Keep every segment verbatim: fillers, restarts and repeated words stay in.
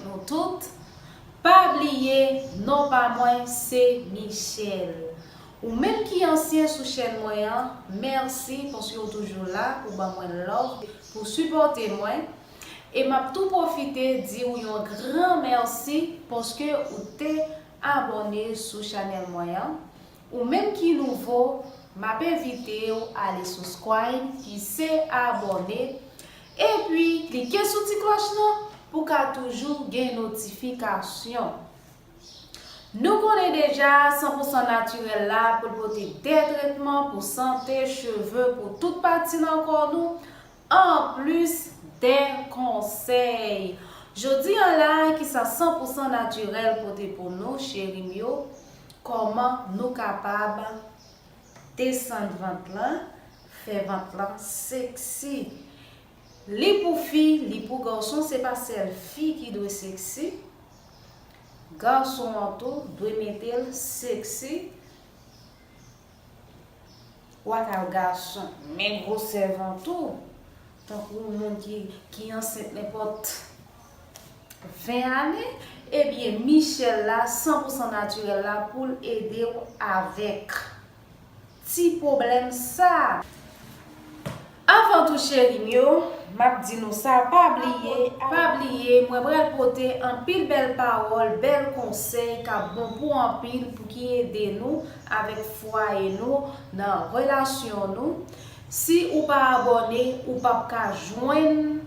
nou tout. Pa bliye, non pa mwen se Michelle. Ou menm ki ansyen sou chèn mwen an, mèsi paske w toujou la pou ban mwen love, pou sipòte mwen. E m ap tou pwofite di w yon gran mèsi paske ou te abòne sou chanèl mwen an. Ou menm ki nouvo, m ap envite w ale subscribe, ki se abòne, epi klike sou ti klòch lan pou w ka toujou gen notifikasyon. Nou konnen deja san pou san natirèl la pou l pote de tretman pou sante, cheve, pou tout pati nan kò nou, anplis de konsèy. Jodi a la, kisa san pou san natirèl pote pou nou, cheri m yo? Kòman nou kapab desann vant lan, fè vant lan seksi? Li pou fi, li pou gason, se pa sèl fi ki dwe seksi. Gason an tou dwe mete l seksi. Ou pa ka gason, men gwosè vant ou, tankou yon moun ki, ki ansent nenpòt ven ane, ebyen, Michelle la, san pou san natirèl la, pou l ede w avèk ti pwoblèm sa. Avan tou, cheri m yo, m ap di nou sa, pa bliye, pa bliye, mwen pral pote anpil bèl pawòl, bèl konsèy k ap bon pou anpil, pou ki ede nou avèk fwaye nou, nan relasyon nou. Si ou pa abòne, ou p ap ka jwenn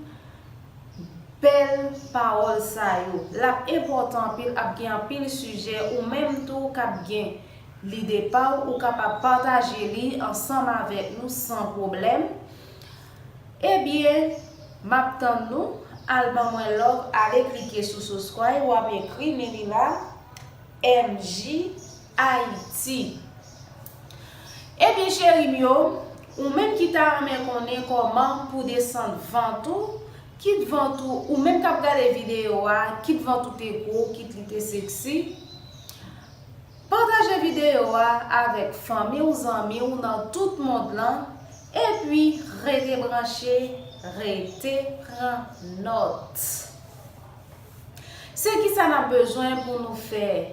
bèl pawòl sa yo. L ap enpòtan anpil, ap gen anpil sijè, ou menm tou k ap gen lide pa w, ou kapab pataje li ansanm avèk nou san pwoblèm. Ebyen, m ap tann nou, al ban mwen love, ale klike sou subscribe, w ap ekri men li la, M J Ayiti. Ebyen, cheri m yo, ou menm ki ta renmen konnen kòman pou desann vant ou, kit vant ou, ou menm k ap gade videyo a, kit vant ou te gwo, kit li te seksi, pataje videyo a avèk fanmi w, zanmi w nan tout mond lan, epi rete branche, rete pran nòt. Se kisa n ap bezwen pou nou fè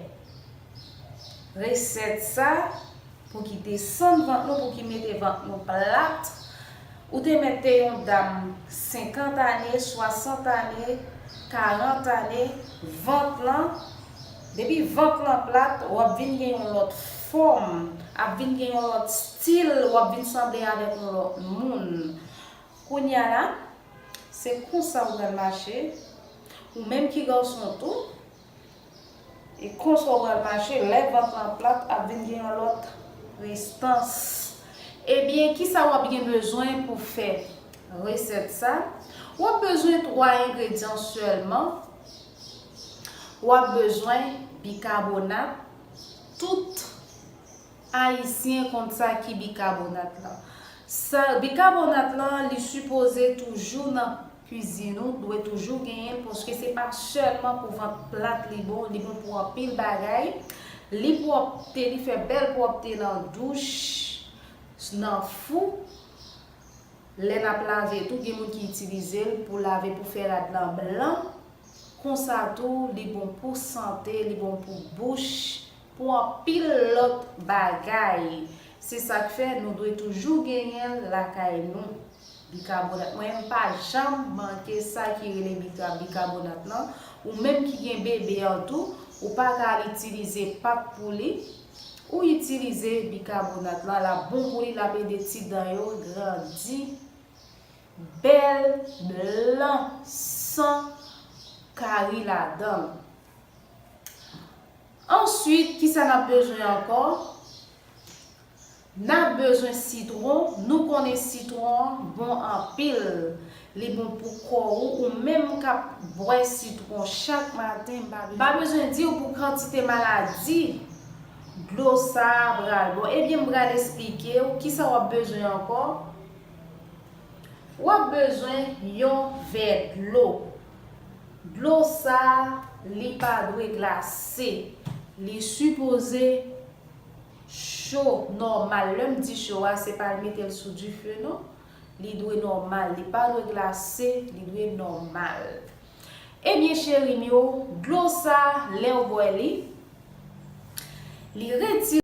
resèt sa, pou ki desann vant nou, pou ki mete vant nou plat? Ou te mèt te yon dam senkant ane, swasant ane, karant ane, vant lan, depi vant lan plat, w ap vin gen yon lòt fòm, ap vin gen yon lòt stil, w ap vin sanble avèk yon lòt moun. Kounye a la, se konsa w pral mache, ou menm ki gason tou, e konsa w pral mache, lè vant lan plat, ap vin gen yon lòt prestans. Ebyen, kisa w ap gen bezwen pou fè resèt sa? W ap bezwen twa engredyan sèlman. W ap bezwen bikabonat. Tout Ayisyen konn sa ki bikabonat lan. Sa, bikabonat lan, li sipoze toujou nan kwizin ou, dwe toujou genyen l, paske se pa sèlman pou vant plat li bon, li bon pou anpil bagay. Li pwòpte, li fè bèl pwòpte nan douch, nan fou. Lè n ap lave tou, gen moun ki itilize l pou lave, pou fè rad lan blan. Konsa tou, li bon pou sante, li bon pou bouch, pou anpil lòt bagay. Se sa k fè nou dwe toujou genyen l lakay nou. Bikabonat. Mwen, m pa janm manke sa ki rele bika-, bikabonat lan. Ou menm ki gen bebe an tou, ou pa ka al itilize pat pou li. Ou itilize bikabonat lan, l ap bon pou li, l ap ede ti dan yo grandi bèl, blan, san kari ladan l. Answit, kisa n ap bezwen ankò? N ap bezwen sitwon. Nou konnen sitwon an bon anpil. Li bon pou kò ou. Ou menm k ap bwè sitwon chak maten, m pa bezwen, m pa bezwen di w pou kantite maladi dlo sa a pral bon. Ebyen, m pral esplike w kisa w ap bezwen ankò. W ap bezwen yon vè dlo. Dlo sa a, li pa dwe glase. Li sipoze cho, nòmal. Lè m di cho a, se pa l mete l sou dife non. Li dwe nòmal. Li pa dwe glase, li dwe nòmal. Ebyen cheri m yo, dlo sa lè w bwè li, li retire